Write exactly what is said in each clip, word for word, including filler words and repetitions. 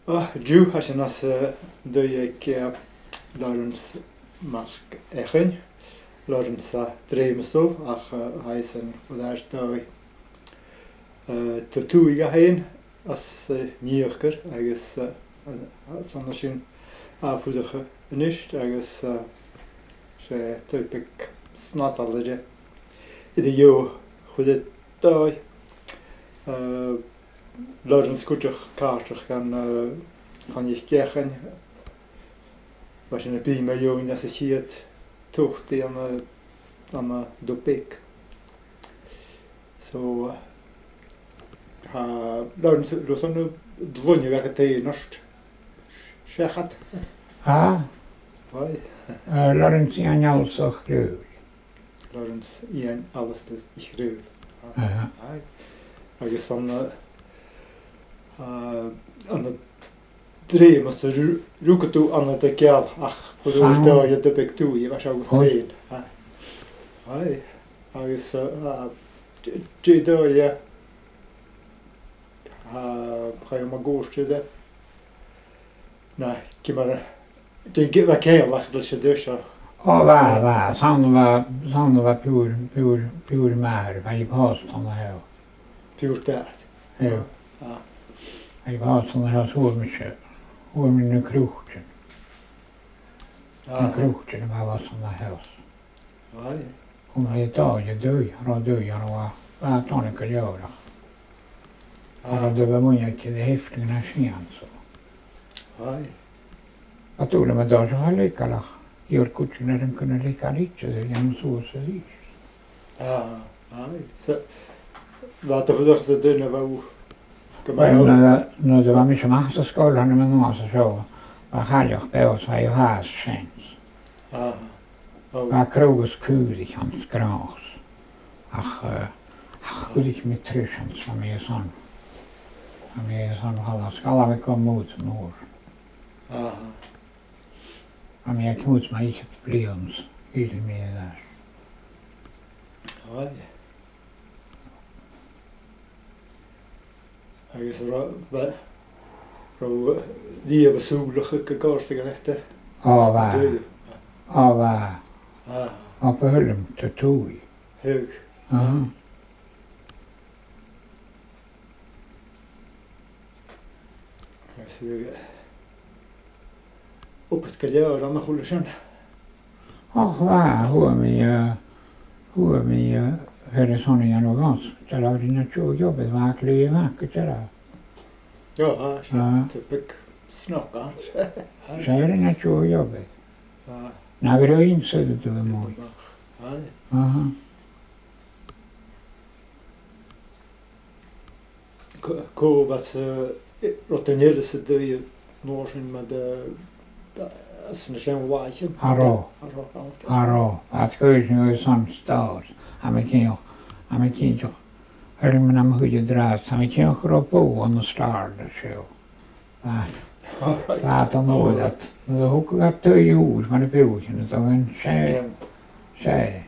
An-diugh tha sinn anns an taigh aig, eh, Lawrence MacEachainn, Lawrence à Drèamastal, ach, eh, tha esan air ais dha, eh, taigh-tughaidh dha fhèin anns an Ìochdar agus, eh, 's ann an sin a tha e a' fuireach a-nis agus, eh, 's e taigh beag snasail a th' ann. Idir a' chuid a tha, eh, Lawrence cuideachd càirdeach dhan, eh, Choinnich MhicEachainn, bha sinn a' bruidhinn mu dheidhinn anns a' chiad tughtaidh ann an, ann an Dùn Beag. So, tha Lawrence, Lawrence an dlùth a bh' aig an taigh an-dràsta. Seachad. Ah, Aye. Eh, Lawrence Iain Alasdair Ghriùil. Lawrence Iain Alasdair Ghriùil. Ah, Aha. Aye. Agus an, eh, eh, an Drèamastal, ru-, rugadh tu ann an taigh geal, ach chuir thu Sam. Dòigh a' Dùn Beag tu, a bha seo Chuir. Tèin. Aye. Aye. Agus, eh, eh, dè, dè dòigh, eh, eh, chaidh mo ghuairneas de. Na, ciamar, dè, dè bha ceangal leis an taigh seo? O, bha, bha, 's ann a bha, 's ann a bha piuthar, piuthar, piuthar m' athar, bha i pòsta an seo. Piuthar d' athair? Aidh. Ah. Bha i pòsta an seo, 's fhuair mise, fhuair mi na croitean. Na Ah. croitean a bha às an seo. Aye. Chum mi dòigh an taigh, an robh dòigh, an robh, bha tòrr gu leòr. An Ah. robh dòigh a bha muinntir de theiftean na sian so. Aye. Bha dùil agam an dòigh seo a leigeil ach, dh'iarr cuideigin orm gun leigeil idir, a dhèanamh suas a-rithist. Ah, aye. So, bha do chuideachd de dhuine a bha gu Well, math. nuair, nuair a bha mise a-mach às an sgoil, thàinig mi a-nuas an seo, bha cailleach beò, 's bha i a' fàs seans. Ah. Oh. Bha crodh is caoraich anns an gnothach. Ach, eh, ach chuidich mi tric anns, bha mi airson, bha mi airson falach, 's dh'fhalbh mi gu mòd an uair. Aha. Bha mi aig muinntir mu fhichead bliadhna, dh'fhilleadh mi air ais. Aye. Agus an robh, bha, an robh riamh sùil agad gu còrr sa ghailtè? Ò, bha. Dè? Ò, bha. Ah. Ò, bu thoil leam taigh-tughaidh. Thig. Aha. Agus, eh, obair gu leòr ann a h-uile sìon. Och, bha, fhuair mi, eh, fhuair mi, eh, fear a' son a dhèanamh dhomh, dearbh, rinn e deagh job, bha e glè mhath, gu dearbh. Ò, tha, 's e, Ah. tha e beag snog, tha. 'S e, rinn e deagh job. Ah. Na bhruidhinn-sa ri taobh a-muigh. Aye. Aha. Cò, cò bha, eh, rudan eile san taigh an uair sin, mar, eh, anns na seann làithean? Cha robh. Cha robh, cha robh. Cha robh. Bha iad a' cur sin airson stores. Tha mi cinnteach, tha mi cinnteach, air am bi mi nam shuidhe an-dràsta, tha mi cinnteach gun robh bò ann an stòr leis seo. Bha, All right. bha iad an uair ud. Nuair a thogadh iad taigh ùr, mar a b' fhiù, sin a' dol an sin. Sin. 'S e.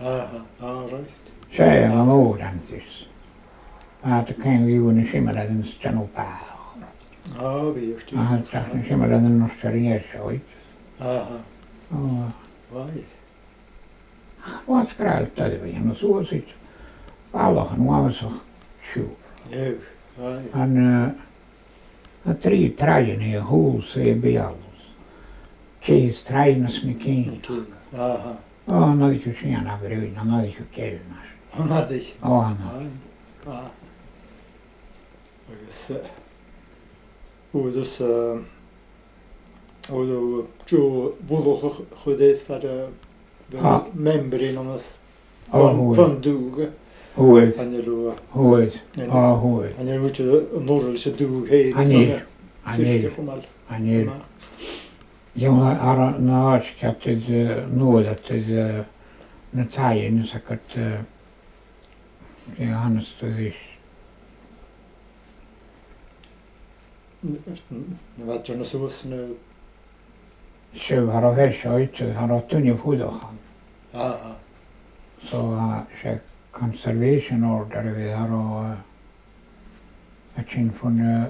Aha, all right. 'S e, Ah. am mòr an tis. Bha iad a' ceangal gu na similearan 's a' dèanamh bàthach. Ah, bha iad. Aha, tha na similearan an-dràsta air an fhear seo. Aha. Ò. Bha. Ach, bha sgràil taigh a bha ann an suas iad. Ballachan uabhasach siùil. Aye, aye. An, eh, a trì tràighean a h-uile sìon beul. Ceithir tràighean anns na cinn. Na cinn, aha. Ò, an oidhche sin a bhruidhinn, an oidhche gheal a-nis. An oidhche. Ò, an oidhche. Aye. Ah. Agus, eh, uair is, eh, uair a, eh, deagh bhuileachadh a chuir e air feadh, eh, Ah. membrane anns Ò, fon, thuaidh. fon dùthaich. Thuaidh. An e lu-, Thuaidh. an e, Ò, thuaidh. an e rud an urra leis an dùthaich fhèin, An so e. na An e. tuiste a chumail. An e. Amach. Dè an, ar an àite ceart is, eh, nuair a, is, eh, na taighean is agad, eh, dè a chanas tu ris? N-, n-, na bha iad a' dèanamh suas na Seo, cha robh fear seo idir, cha robh duine a' fuireach ann. Ah, ah. So, eh, 's e conservation order a bh' air, cha robh, eh, a' tighinn fon, eh,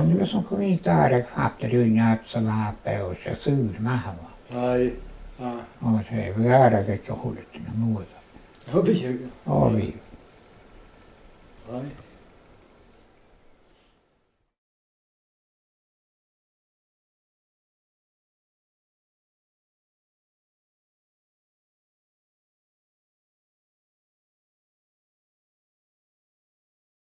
An uair sin chuir mi dàrag fada ri neart sa là beò, 's e saor math a bh' ann. Aye, aye. Ò, 's e, bha dàrag aig a h-uile duine, an uair. Ò, bha. Ò, bha. Aye.